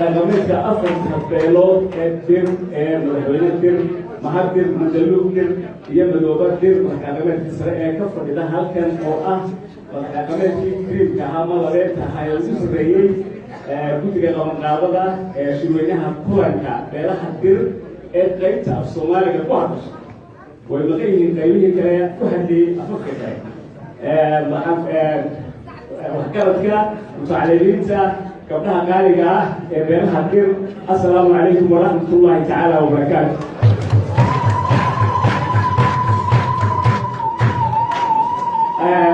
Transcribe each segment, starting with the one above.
Dhaqameedka afarta beelood ee Dir, ee Madaxweyne Dir, Mahadir, Madaluug Dir iyo Madooba Dir, madax dhaqameedka sare ee ka fadhida halkan oo ah madax dhaqameedkii kriimka ahaa ma labeenta ahaa ee ugu sarreeyey, guddiga qabanqaabada ee shirweynaha kulanka beelaha Dir ee qaybta af Soomaaliga ku hadasha, way maqan yihiin qaybihii kale ku hadlayey afafka kale, waxgaradka, mutacalimiinta, gabdhaha qaaliga ah ee beelaha Dir, assalaamu calaykum waraxmat ullaahi tacaala wabarakaatu.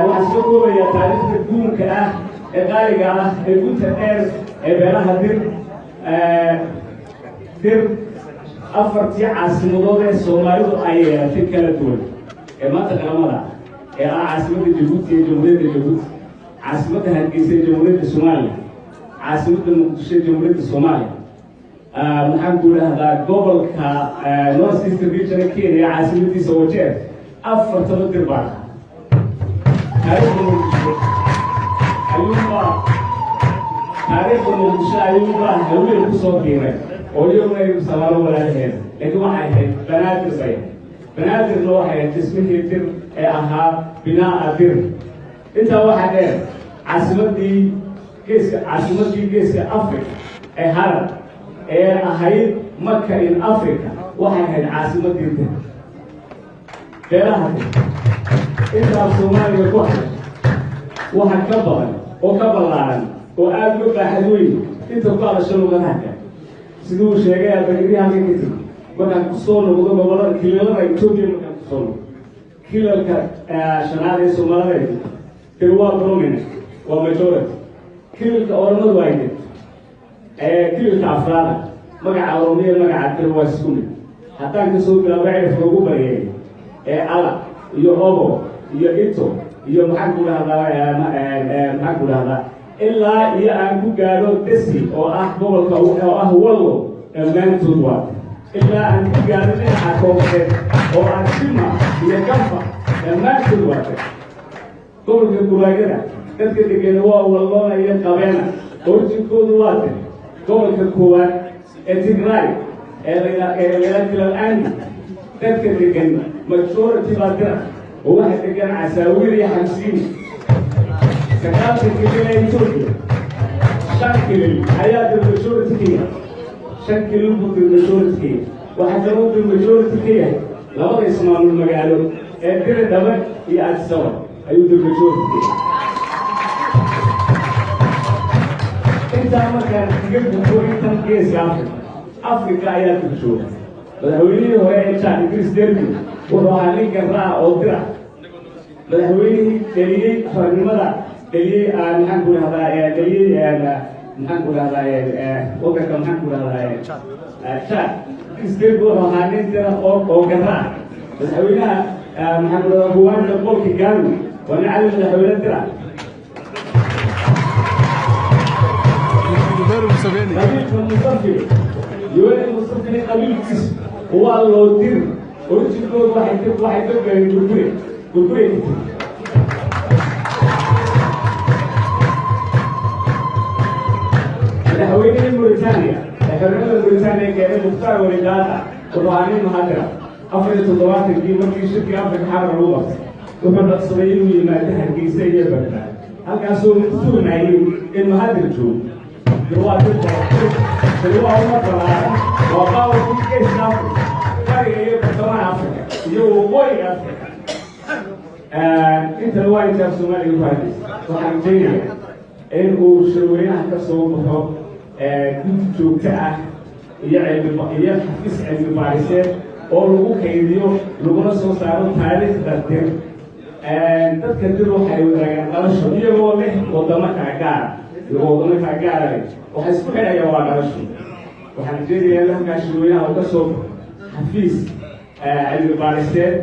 Waxaan soo koobayaa taariikhda guurka ah ee qaaliga ah ee gunta dheer ee beelaha Dir. Dir afartii caasimadood ee Soomaalidu ay yeelatay kala duwan ee maanta qaramada ee ah caasimadda Jabuuti ee Jamhuuriyadda Jabuuti, caasimadda Hargeysa ee Jamhuuriyadda Soomaaliya, caasimadda Muqdisho ee Jamhuuriyadda Soomaaliya, maxaan ku idhahdaa, gobolka North Eastern Region Kenya caasimadiisa Wajeer, afartaba Dir baa lahaa. Taariikhda Muqdisho ayuunbaa, taariikhda Muqdisho ayuunbaa haween kusoo biiray oo iyaguna ay samaalo walaalaheeda, laakiin waxay ahayd Banaadir bay. Banaadirna waxay ahayd dhismihii Dir ee ahaa binaa'a Dir. Intaa waxaa dheer caasimadii geeska, caasimadii geeska Africa ee Harar ee ahayd Maka in Africa, waxay ahayd caasimadii Dir, beelaha Dir. Intaa Soomaaliga ku hadasha waxa ka badan oo ka ballaaran oo aada uga baaxad weyn inta ku hadasho luqadaha kale, siduu sheegay abagiri halka ka tegi. Markaan kusoo noqdo gobolada kilalada Etoobiya, markaan kusoo noqdo kilalka shanaad ee Soomaalida ay jirto, Dir waa prominent, waa majority. Kilalka Oromadu ay jirto ee kililka afraada, magaca Oromiya, magaca Dir waa isku mid. Haddaan kasoo bilaabo cirifka ugu baryeeyo ee Ala iyo Obo iyo Ito iyo maxaan ku dhahdaa, maxaan ku dhahdaa, ilaa iyo aan ku gaadho Desi oo ah gobolka oo ah Wallo, dhammaantood waa, ilaa aan ku gaadho dhinaca koonfureed oo ah Jima iyo Gafa, dhammaantood waa Dir. Gobolka Guraagada dadka degan waa Walloona iyo Qabeena, originkoodu waa Dir. Gobolka koowaad ee Tigray ee la kilal andi dadka degan majority baa Dira oo waxaa degan Casaawiir iyo Xamsiini. Sagaalka kilil ee Etoobiya, shan kilil ayaa Dir majority ka yahay, shan kilil buu Dir majority ka yahay. Waxaa kaloo Dir majority ka yahay labada ismaamul magaalo ee Diri Dhabe iyo Addis Ababa ayuu Dir majority ka yahay. Intaa markaan kaga gudbo intan geeska Africa, Africa ayaa Dir jooga. Madaxweynihii hore ee Jaad, Idris Derby, wuxuu ahaa nin garra ah oo Dira. Madaxweynihii dheliyey xornimada dheliyey, maxaan ku dhahdaa, dheliyey, maxaan ku dhahdaa, wadanka, maxaan ku dhahdaa, Chad, Idris Derby, wuxuu ahaa nin Dira oo garra ah. Madaxweynaha, maxaan ku dhahdaa, Ruwanda, Paul Kagame, waa nin cali madaxweyne Dira. Qabiilka Musafiri, Yoweri Musafiri, qabiilkiisu waa loo Dir, originkoodu waxay ka galeen Gurgure, Gurgure ka tiri. Madaxweynihii Mauritania ee xornimada Mauritania keenay, Mukhtaar Welidaata, wuxuu ahaa nin Mahadira. 74-kii markii shirkii Afrika Xarar lagu qabtay, wuxuu dhaqsaday inuu yimaado Hargeysa iyo Bagdaad, halkaasoo tuhmayey in Mahadir joogo. Dir waa Dir, Dir waa uma ballaaran, waa powerkii geeska Afrika, bariga iyo bartamaha Afrika iyo waqooyiga Afrika. Intana waa intaa Soomaaliga ku hadlaysa. Waxaan rajaynayaa in uu shirweynaha ka soo baxo guddi joogto ah iyo cilmi iyo xafiis cilmi baariseed oo lagu kaydiyo laguna soo saaro taariikhda Dir. Dadka Dir waxay wadaagaan dhalasho iyagoo leh wadamo kala gaara, iyagoo wadamo kala gaara leh, waxay isku xidhayaan waa dhalasho. Waxaan rajaynayaa in halkaa shirweynaha uu ka soo baxo xafiis cilmi baariseed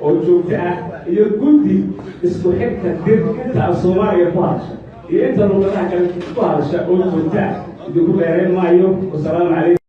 oo joogto ah iyo guddi isku xidhka Dir, inta af Soomaaliga ku hadasha iyo inta luqadaha kale ku hadasha oo joogto ah. Idinku dheerayn maayo. Wasalaamu calaykum.